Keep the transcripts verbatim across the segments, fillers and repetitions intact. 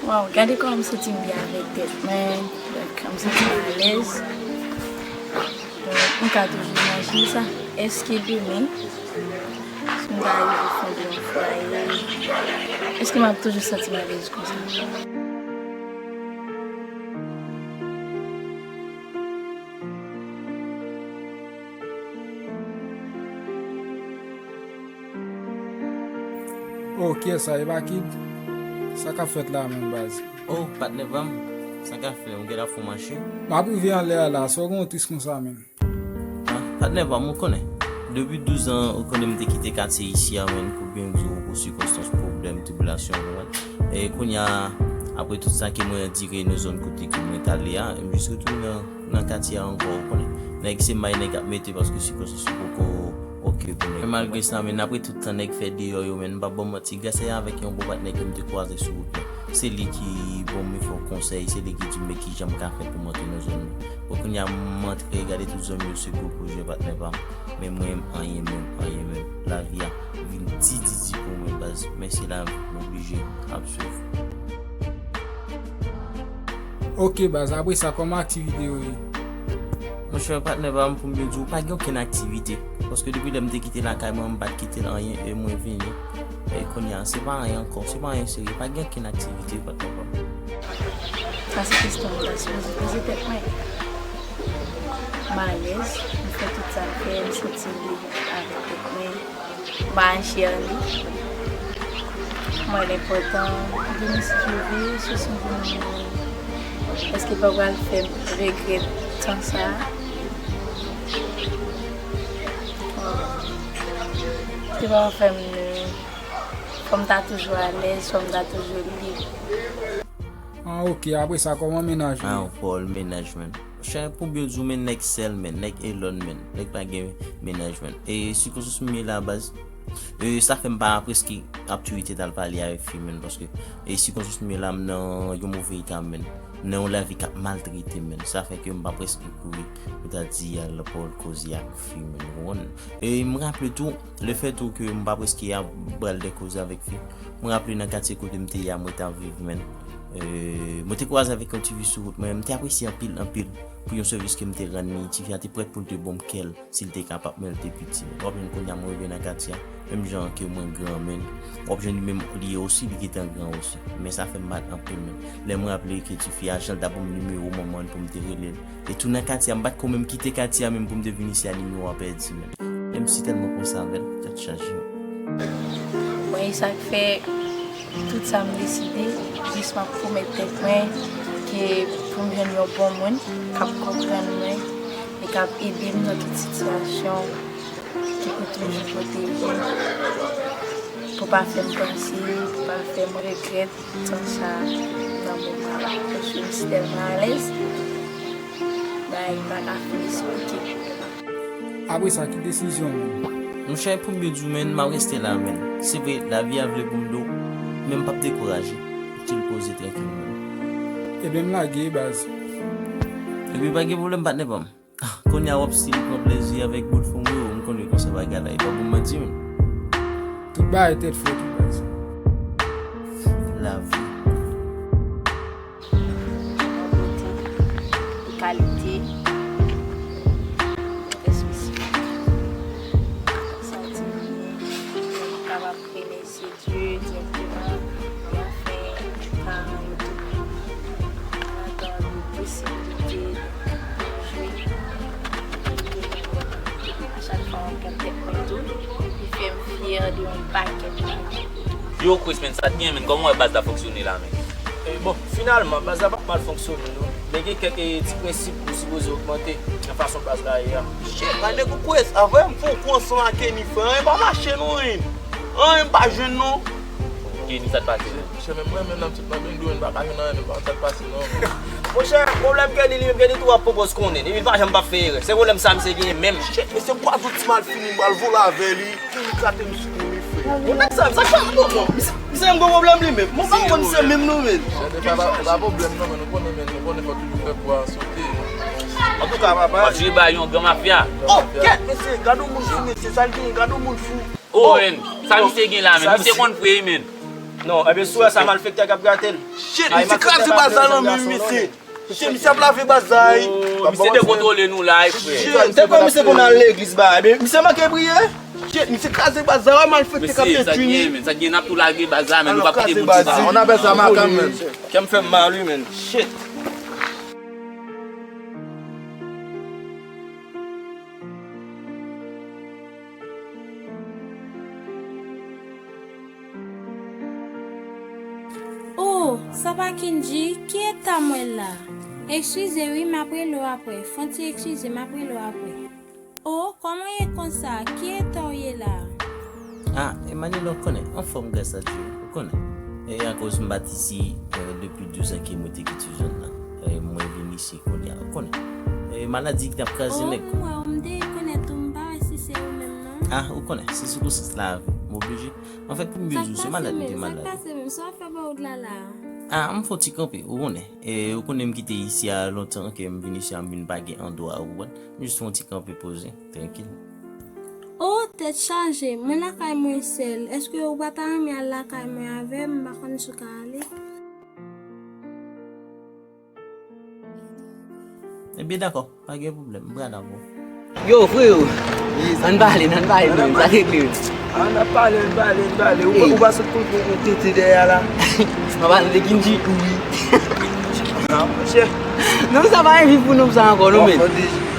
Waw, gade kòman m santi m byen avèk tèt mwen. Donk, m santi m alèz. Donk, m ka toujou imajine sa. Èske demen, si m ta rive fonde yon fwaye, èske m ap toujou santi m alèz konsa? Oh, kiyès sa? E pa Kid? Sa k ap fèt la menm, baz? Oh, patnè pa m, sa k ap fè? Ou genlè ap fè yon mache? M ap rive anlè a la, sa w gen w tris konsa menm? Ah, patnè pa m, ou konnen. Depi douz an, ou konnen m te kite katye isi a, menm, pou byen di w, pou sikonstans, pwoblèm, tribilasyon, ou konprann. E kounye a, apre tout sa ke mwen andire nan zòn kote ke mwen t ale a, m jis retounen nan, nan katye a ankò, ou konnen. Nèg se may nèg ap mete paske sikonstans yo poko oke pou nèg. Men malgre sa, men apre tout tan nèg fè deyò yo, men m p ap ba w manti, gras a avèk yon bon patnè ke m te kwaze sou wout mwen. Se li ki ban m yon fo konsèy, se li ki di m, men kijan m ka fè pou m antre nan zòn nan. Bon, kounye a m antre, gade tout zòn yo se gwo pwojè, patnè pa m. Men mwen, anyen menm, anyen menm. Lavi a vin di, di, di pou mwen, baz. Men se lavi, m oblije ap swiv. Ok, baz, apre sa, kòman aktivite yo ye? Monchè, patnè pa m, pou m byen di w, pa gen okenn aktivite. Paske depi lè m te kite lakay mwen, m pa t kite l anyen, e mwen vini. E kounye a, se pa anyen ankò, se pa anyen serye, pa gen okenn aktivite, patnè pa m. Sa se kesyon m ta sipoze poze tèt mwen. M alèz, m fè tout sa m fè, m santi m byen avèk tèt mwen. M pa anchèni. Mwen, l enpòtan de m si je veux, si son bon amour. Èske pa pral fè m regrèt tan sa a? Èske pa pral fè m, fò m ta toujou alèz, fò m ta toujou lib. Ah, ok, apre sa, kòman mennaj ou ye? Ah, Paul, mennaj, man. Chè, pou byen di w, men nèg sèl, men nèg elòn, men nèg pa gen mennaj, men. E sikonstans m ye la, baz, e sa fè m pa preske ap touye tèt al pale avèk fi, men, paske e sikonstans m ye la, m nan yon move eta, men, nan yon lavi k ap maltrete m, men. Sa fè ke m pa preske kouri pou ta di al pran koze ak fi, men, ou konprann? E m raple tou, lefèt tou ke m pa preske ap pral de koze avèk fi, m raple nan katye kote m te ye a, mwen t ap viv, men. E, mwen te kwaze avèk yon tifi sou wout mwen, m te apresye anpil, anpil pou yon sèvis ke m te rann li. Tifi a te prèt pou l te ban m kè l, si l te kapab, men l te piti. W ap jwenn kounye a mwen rive nan katye a, menm jan ke mwen gran, men w ap jwenn li menm li osi, li gentan gran osi. Men sa fè m mal anpil, men lè m raple ke tifi a, jan l t ap ban m nimewo manman l pou m te rele l. E tou nan katye a, m pa t ko menm kite katye a menm pou m te vin isi a, nimewo a pèdi, men. Menm si tèlman konsa avè l, tèt chaje. Mwen, e sa k fè tout sa m deside, jis m ap pwomèt tèt mwen ke pou m jwenn yon bon moun k ap konprann mwen e k ap ede m nan tout sitiyasyon, ki pou toujou pwoteje m, pou pa fè m panse, pou pa fè m regrèt tan sa nan moman la. Paske m si tèlman alèz, bagay m pa ka fin esplike. Apre sa, ki desizyon w? Monchè, pou m byen di w, men, m ap reste la, men. Se vre, lavi a vle pou m di w, men m p ap dekouraje. Still poze trankil, men. Ebyen, m lage, baz. Ebyen, pa gen pwoblèm, patnè pa m. Ah, kounye a w ap still pran plezi avèk bout fanm yo, m konnen konsa bagay la, e pa pou manti, men. Tout bagay tèt frèt wi, baz. Lavi. Bote, kalite, espesifik. Santi m byen, m kapab remèsye Dye dirèkteman, e anfen, paran yo tou. Ann atandan posiblite pou jwe, a chak fwa m ap gad tèt mwen tou, li fè m fyè de yon pakèt bagay. Yo, Chris, men, sa t gen, men, kòman w wè baz la fonksyone la, men? E, bon, finalman, baz la pa t mal fonksyone, non. Men gen kèk, e, ti prensip ou sipoze ogmante nan fason baz la ye a. Shit, pa nèg ou kwè sa vre, m fè yon kou ansanm ak Kenny, frè. Anyen pa mache, non, anyen. Anyen m pa jwenn, non. Kenny, sa t pase, men? Monchè, men mwen menm nan tout nan bendo, men m pa ka jwenn anyen, men m pa konn sa t pase, non. Monchè, pwoblèm Kenny, li menm Kenny tou ap pwopòz konnen. Li menm pa janm p ap fè erè. Se pwoblèm sa misye genyen menm. Shit, mesye, kwa zout ti malfini, m pral vole avè li. Kenny kate m sou men, frè. Bon, nèg sa, sa k pa bon, non. Misye, misye menm gwo pwoblèm li menm. Mwen pa konn se menm non, men. Chè, pa, pa, pa pwoblèm non, men nou konnen, men nou konnen fò toujou fè pwa a sote. Antouka, papa. W ap jwe bay yon gran mafya. Oh, kèt, mesye, gade yon moun fou, mesye, sa l genyen, gade yon moun fou. Oh, men, sa misye gen la, men. Misye konn fre, men. Non, ebyen, si w wè sa, malfektè k ap grate l. Shit, misye kraze baz la nan men misye. Misye, misye ap lave baz la, wi. Oh, misye dekontwole nou la, wi, frè. Shit, te kwè misye konn al legliz, ba. Ebyen, misye manke priye. Shit, misye kraze baz la, malfektè k ap detwi. Mesye, sa gen, men, sa gen, n ap tou lage baz la, men nou p ap kite moun sa. On appelle ça makamp, man. Kè m fè m mal, wi, men. Shit. Oh, sa pa Kindji, ki eta mwen la? Eskize wi, m ap rele w apre. Fon ti eskize, m ap rele w apre. Oh, kòman w ye konsa? Ki eta w ye la? Ah, Emmanuel, ou konnen, anfòm gras a Dye, ou konnen. E akoz m pa t isi, eh, depi douz an ke mwen te kite zòn nan. Eh, mwen vin isi kounye a, ou konnen. Eh, maladi ki t ap kraze nèg. Oh, m wè w, m te rekonèt ou, m pa wè si se ou menm non. Ah, ou konnen, se sikonstans lavi, m oblije. Anfèt, pou m byen di w, se malad m te malad. Sa k pase menm? Sa w ap fè bò wout la la a? Ah, m fè yon ti kanpe, ou konnen. E, ou konnen m kite isi a lontan, ke m vin isi a, m vin pa gen andwa, ou konprann? M jis fè yon ti kanpe poze, trankil. Oh, tèt chaje, mwen lakay mwen sèl. Èske ou pa ta renmen al lakay mwen avè m? M pa konn si w ka ale. Ebyen, dakò, pa gen pwoblèm, m pral avè w. Yo, freo, ann pale, ann pale, non, sa regle. Ann ap pale, ann pale, ann pale. Ou pa, ou pa sot kontre yon tete dèyè la? An palan de Kindji? Wi. Non, monchè. Nonm sa pa gen viv pou nonm sa ankò, non, men.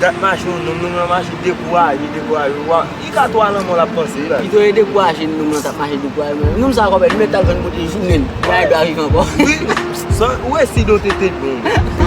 Dat mache yon nonm, nonm nan mache dekouraje, dekouraje. Li ka twa lanmò l ap panse la. Pito e dekouraje nonm nan t ap mache dekouraje. Nonm sa ankò, li mèt al jwenn kote jounen l. Li pa gen dwa viv ankò. Wi, ou resi don tete bon.